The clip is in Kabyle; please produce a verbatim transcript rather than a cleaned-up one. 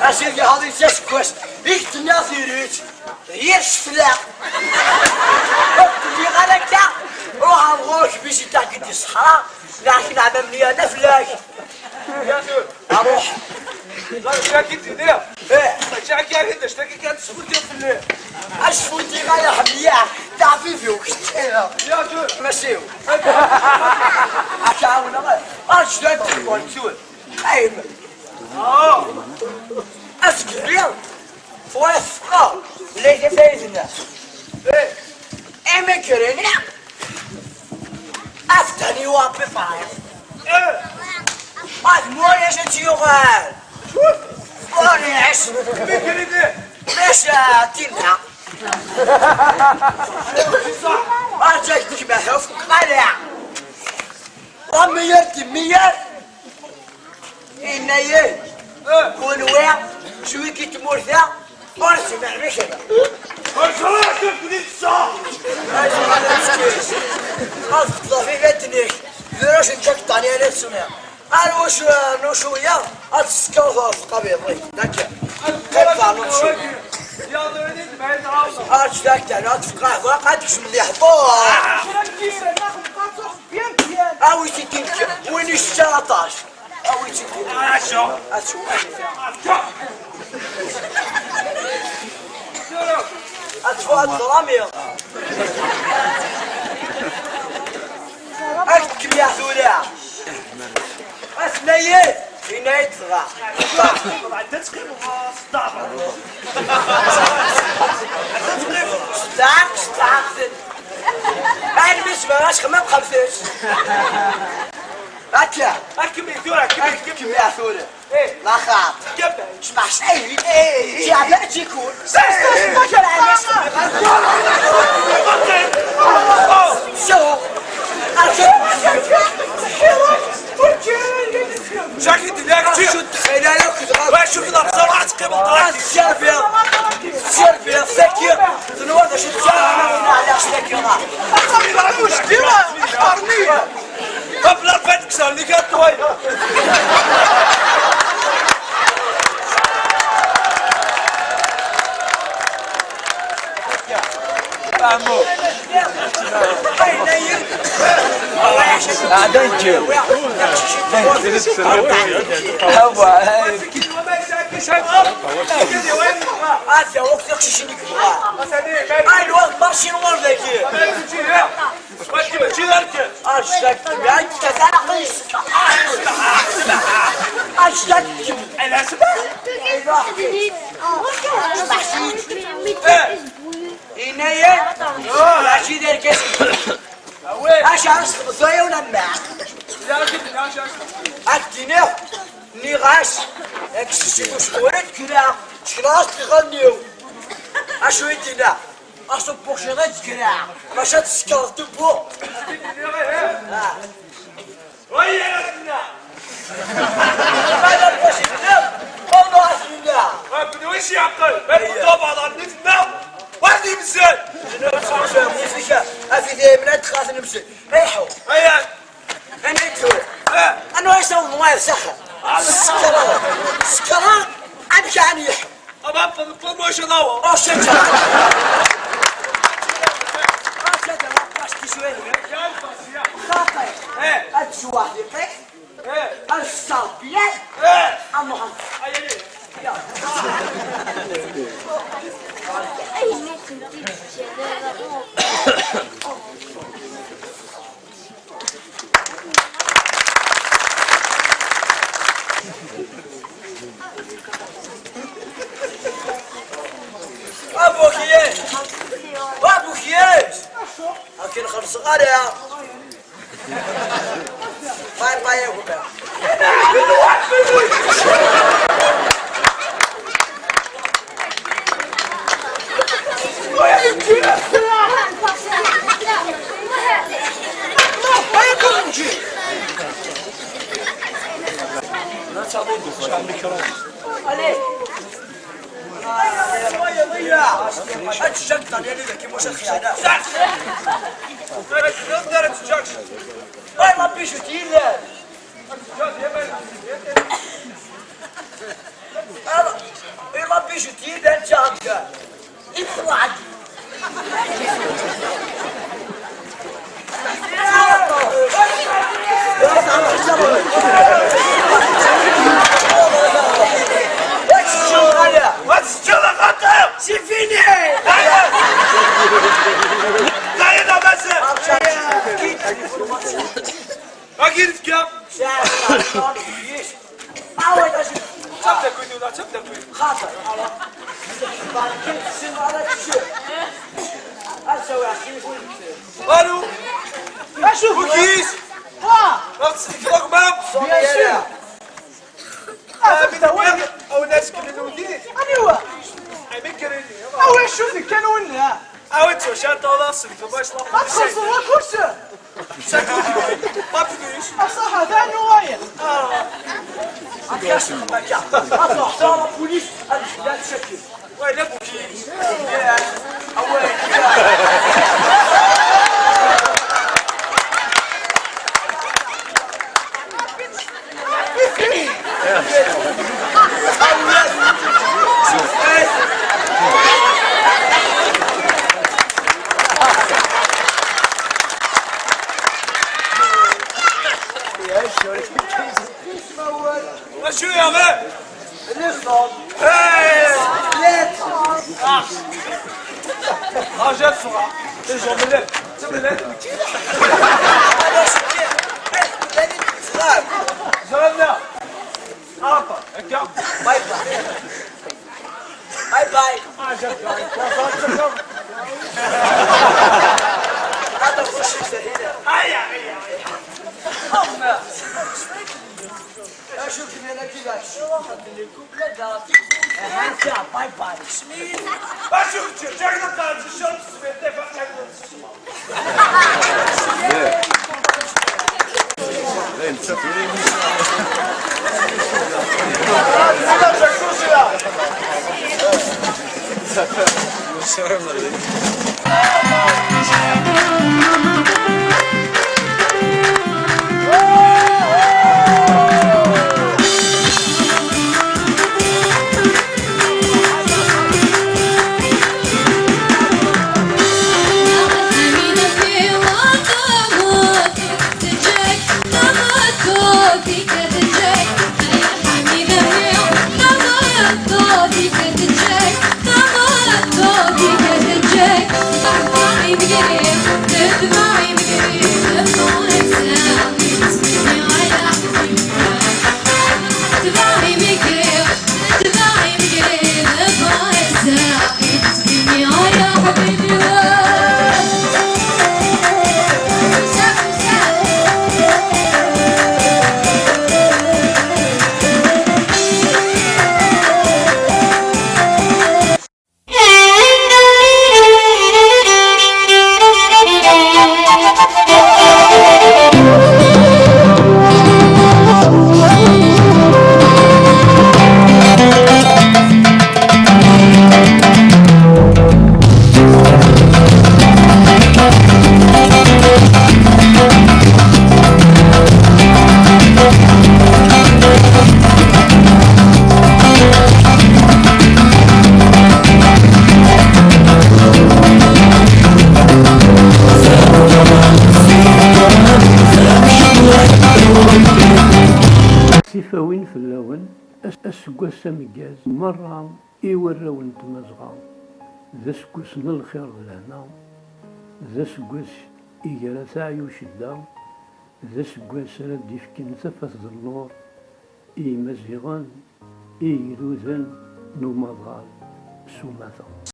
Asirgi ḥaḍi s aseggas i k-d-nniɣ tirit. Yir ccefla. Lliɣ ara akka. Ruḥ ar ɣur-k visita deg ṣṣeḥra. Neɣ kneɛma mliya d aflak. Aruḥ. Mačči akka i d-nniɣ. Ih. Mačči akka i d-nniɣ. Mačči akka kan tesfultiḍ fell-i. Asfulti ma yeḥmiya. Taɛfifi u kečč. Massiw. Ad k-ɛawneɣ. Ajdad tkun ttun. Ayem. Azgelli. Twala teffeɣ. Llayla tayet-nneɣ. Imekren. After you are prepared. Ad moyes ad yuɣal. Ur iɛic. Maca tinna. Arǧak deg maḥuf qala. Wa meyyer d meyyer. Inna-yi, kunwi, cwi ki tmurt-a, ur smiɛni kra. Ur ẓriɣ kif d-iṣṣa. Ad teṭṭef ifassen-ik, drus n Jack Daniel ad smiɣ. Ar wacu, ar wacu ya, ad tsekkeṛ ɣer tqabiḍ-ik, dakka. Qqim ternuḍ cwi. Arǧ dakka, ad tfeqɛeḍ, ad tekcem di ḥḍur. Awi-tt-id, win yečča aṭas. Awi-tt-id. Acu? Acu? Acu? Ad tfuɣ ad ẓrami. Ad kem-yaɣ tura. Aslayi, yenna-yi-d dɣa. Ad teqqimeḍ s ddabeṛ. Ad teqqimeḍ s ddabeṛ, s ddabeṛ. Armi zemreɣ ad xemmeɣ xemsec. Akka. Akken i tura, akken i tura. Akken i tura. Eh. La xaṭ. Kemmel. Smaḥ, eh, eh, eh. Tiɛba tikun. Smaḥ, smaḥ, smaḥ. So. Jackie, d-nniɣ-ak-tt-id. Ur ttxil ara akked ɣer. Wa, cuf, la bẓer, ad teqqimeḍ ṭṭrad. Ad tserbiḍ. Tserbiḍ, tagi. Tenwa d acu tettara, ɛlax tagi, ɣer. Aqerni. Qabel arba tekser, li kan ṭway. Fehmu. Ɛdan ǧew. Hawa, hey. Ad yawak tiqcicin i yebɣa. Ay, lweqt marci n wardagi. Mačči d arkan. Ajdad, ajdad, ajdad. Yenna-yi, mačči d arkas. Acu ara s-txedmeḍ aya una mma? Ad d-iniɣ, nniɣ-as, yak s-, s-, s-, ur d-kra, sekneɣ-as-d iɣallen-iw. Acu i d-yenna? Aṣubbu-k ad t-greɣ, maca ad tsekreḍ tewwu. Ah. Wayya, a s-nna! Ala lqus i telliḍ, ɣur-neɣ a s-nna! A kenwi s-yeɛqel, ma tebduḍ aḍar-nni tenna, waḥed imzel! Yif-ik, a fidi, min ad txaten imzel. Ayḥu! Aya! Anwa i tura? Eh. Anwa i s-awḍen wayeḍ s axxam? Ah, sekreɣ! Sekreɣ! Amek ɛni yeḥ-? Aba, promotion awa. Oh, shit. Ah, shit, awa, pas ti shway. Xaṭi. Eh. Ad tjewwaḥ di ṭiḥ. Eh. Ad tṣerbiyan. Eh. Amuḥan. Ay, ay, ay. Ya. Abukyes! Abukyes! Akken xelṣeɣ ara! Bye bye a gma! Allez. Et la bijouterie d'un Tchad. Il faut la C'est fini. Agi nefka. Away, tabda kwin, ula tabda kwin. Xaṭer. Acu? Acu? Ukis. Bien sûr. Ah, tabda win. Aw nas kemmel udi. Aniwa? Amek krin. Aw acu tekkan win. Aw ttwacan tawla seg tbac la. Ma txellṣeḍ akk. Pas plus. Aṣaḥ, d anu wayeḍ. Ad truḥ la police, ad d-tcakki. Ouais, la police. Away. Acu yeɣli? Hey! Ah! Ah, j'ai le soir. Les gens me lèvent. Tu me lèves. J'aime bien. Ah, pas. D'accord. Bye bye. Bye bye. Ah, j'ai le soir. Attends, faut que je suis. Aïe, aïe, aïe. Oh, merde. Acu-kem a Nabila? Aha, bye bye. Acu-kem? Tifawin fell-awen, as-, aseggas ameggaz merra i warraw n Tmazɣa, d aseggas n lxir d lehna, d aseggas i gar-as aɛyu cedda, d aseggas ara d-ifken tafat d nnur i Yimaziɣen, i yigduden n umaḍal s umata.